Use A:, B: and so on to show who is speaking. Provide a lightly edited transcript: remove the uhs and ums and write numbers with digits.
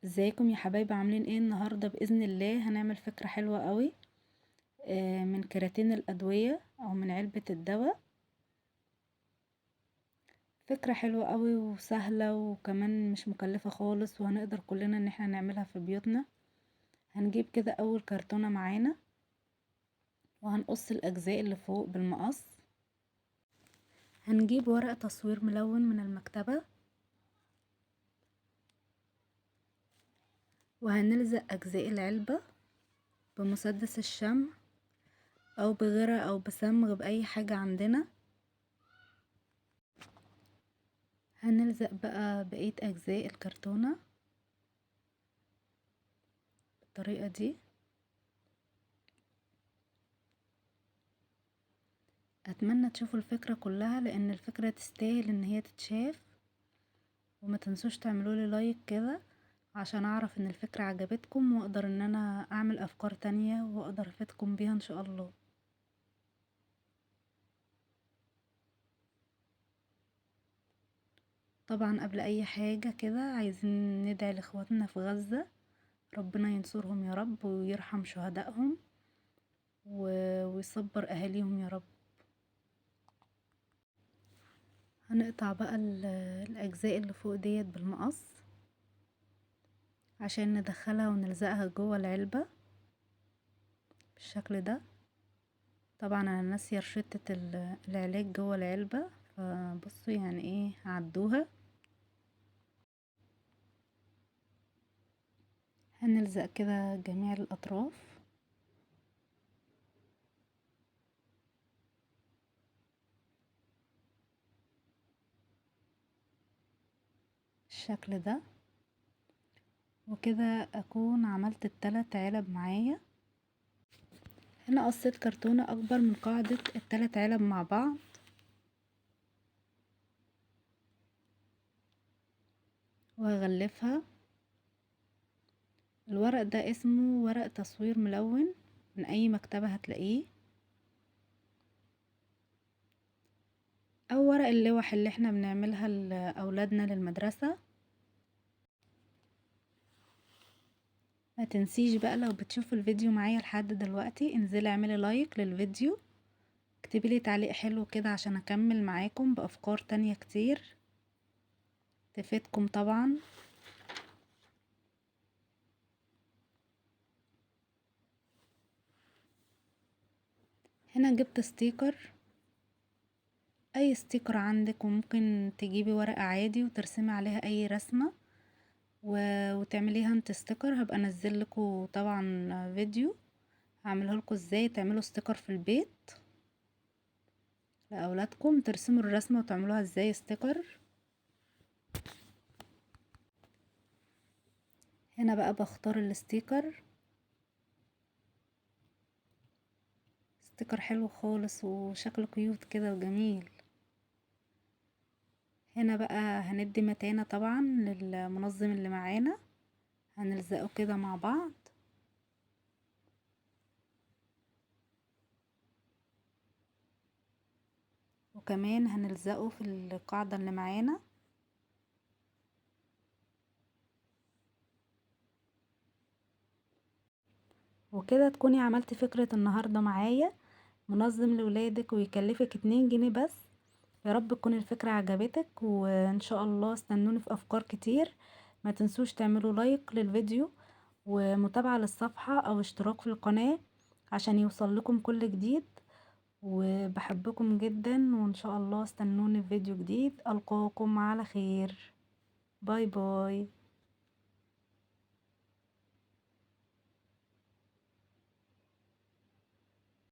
A: ازيكم يا حبايبي؟ عاملين ايه النهارده؟ باذن الله هنعمل فكرة حلوة قوي من كراتين الادوية او من علبة الدواء. فكرة حلوة قوي وسهلة وكمان مش مكلفة خالص، وهنقدر كلنا ان احنا نعملها في بيوتنا. هنجيب كده اول كرتونة معانا وهنقص الاجزاء اللي فوق بالمقص. هنجيب ورق تصوير ملون من المكتبة وهنلزق اجزاء العلبة بمسدس الشمع او بغيرها او بصمغ باي حاجة عندنا. هنلزق بقى بقية اجزاء الكرتونة بالطريقة دي. اتمنى تشوفوا الفكرة كلها لان الفكرة تستاهل ان هي تتشاف، وما تنسوش تعملوا لي like كده عشان اعرف ان الفكرة عجبتكم واقدر ان انا اعمل افكار تانية واقدر افيدكم بيها ان شاء الله. طبعا قبل اي حاجة كده عايزين ندعي لاخواتنا في غزة، ربنا ينصرهم يا رب ويرحم شهدائهم ويصبر اهاليهم يا رب. هنقطع بقى الاجزاء اللي فوق ديت بالمقص عشان ندخلها ونلزقها جوه العلبة بالشكل ده. طبعا انا ناسية رشتة العلاج جوه العلبة، فبصوا يعني ايه عدوها. هنلزق كده جميع الاطراف. بالشكل ده، وكده اكون عملت التلات علب معايا. هنا قصيت كرتونة اكبر من قاعدة التلات علب مع بعض. وهغلفها. الورق ده اسمه ورق تصوير ملون، من اي مكتبة هتلاقيه، او ورق اللوح اللي احنا بنعملها لاولادنا للمدرسة. ما تنسيش بقى لو بتشوفوا الفيديو معايا لحد دلوقتي انزلي اعملي like للفيديو، اكتبي لي تعليق حلو كده عشان اكمل معاكم بافكار تانية كتير تفيدكم. طبعا هنا جبت sticker، اي sticker عندك، وممكن تجيبي ورقة عادي وترسمي عليها اي رسمة وتعمليها انت sticker. هبقى انزل لكم طبعا فيديو هعمله لكم ازاي تعملوا sticker في البيت لاولادكم، ترسموا الرسمة وتعملوها ازاي sticker. هنا بقى بختار ال sticker، sticker حلو خالص وشكله cute كده وجميل. هنا بقى هندي متانة طبعا للمنظم اللي معانا، هنلزقه كده مع بعض. وكمان هنلزقه في القاعدة اللي معانا. وكده تكوني عملتي فكرة النهاردة معايا، منظم لولادك ويكلفك 2 جنيه بس. يا رب تكون الفكرة عجبتك، وان شاء الله استنوني في افكار كتير. ما تنسوش تعملوا لايك للفيديو ومتابعة للصفحة او اشتراك في القناة عشان يوصل لكم كل جديد. وبحبكم جدا، وان شاء الله استنوني في فيديو جديد. القاكم على خير. bye bye.